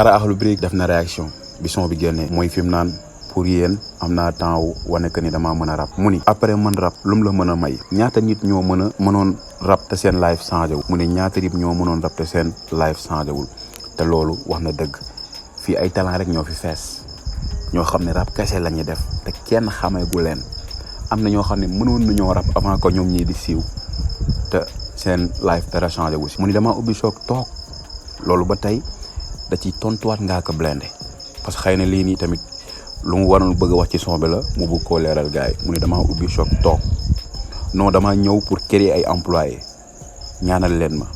Ara Akhlou Brick def na réaction bi son bi génnee mooy fi mu naan pour yéen am naa temps wu wane que ni damaa mën a rap mu ni après man rap lu mu la mën a may ñaata nit ñoo mënoon rap te seen life changé wul mu ne ñaata nit ñoo mënoon rap te seen life changé wul te loolu wax na dëgg fii ay talent rek ñoo fi fees ñoo xam ne rap kese la ñuy def te kenn xameegu leen am na ñoo xam ne mënoon nañoo rap avant que ñoom ñii di siiw te seen life dara changé wu si mu ni damaa ubbi soog toog loolu ba tey da ciy tontuwaat Ngaaka Blindé parce que xëy na lii nii tamit lu mu waroon bëgg a wax ci son bi la mu bëgg koo leeral gars yi mu ne damaa ubbi choc toog non damaa ñëw pour créer ay employés ñaanal leen ma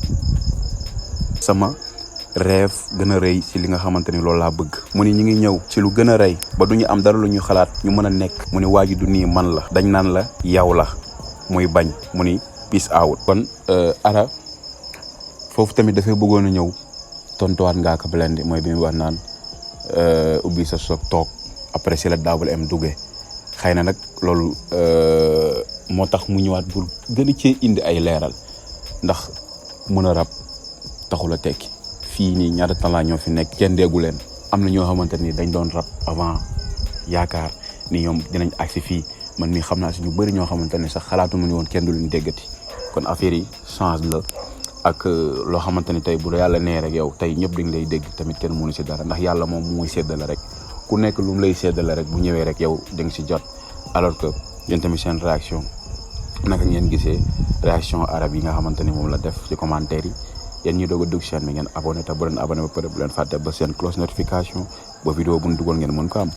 sama rêve gën a rëy ci li nga xamante ni loolu laa bëgg mu ni ñu ngi ñëw ci lu gën a rëy ba du ñu am dara lu ñu xalaat ñu mën a nekk mu ni waa ji du nii man la dañ naan la yow la muy bañ mu ni peace out kon Ara foofu tamit dafay bëggoon a ñëw tontuwaat Ngaaka Blindé mooy bi mu wax naan ubbi sa soog toog après si la Double M duggee xëy na nag loolu moo tax mu ñëwaat pour gën a cee indi ay leeral ndax mën a rap taxul a tekki fii nii ñaata talent ñoo fi nekk kenn déggu leen am na ñoo xamante ni dañ doon rap avant yaakaar ni ñoom dinañ agsi fii man mii xam naa si ñu bëri ñoo xamante ne sax xalaatu mu ni woon kenn du leen déggati kon affaire yi change la ak loo xamante ni tey bu la yàlla nee rek yow tey ñëpp dañ lay dégg tamit kenn mënu si dara ndax yàlla moom muy séddale rek ku nekk lu mu lay séddale rek bu ñëwee rek yow da nga si jot alors que yéen tamit seen réaction naka ngeen gisee réaction arabe yi nga xamante ni moom la def ci commentaire yi yéen ñi doog a dugg chaîne bi ngeen abonné te bu leen abonné ba pare bu leen fàtte ba seen cloche notification ba vidéo bu ñu dugal ngeen mën ko am.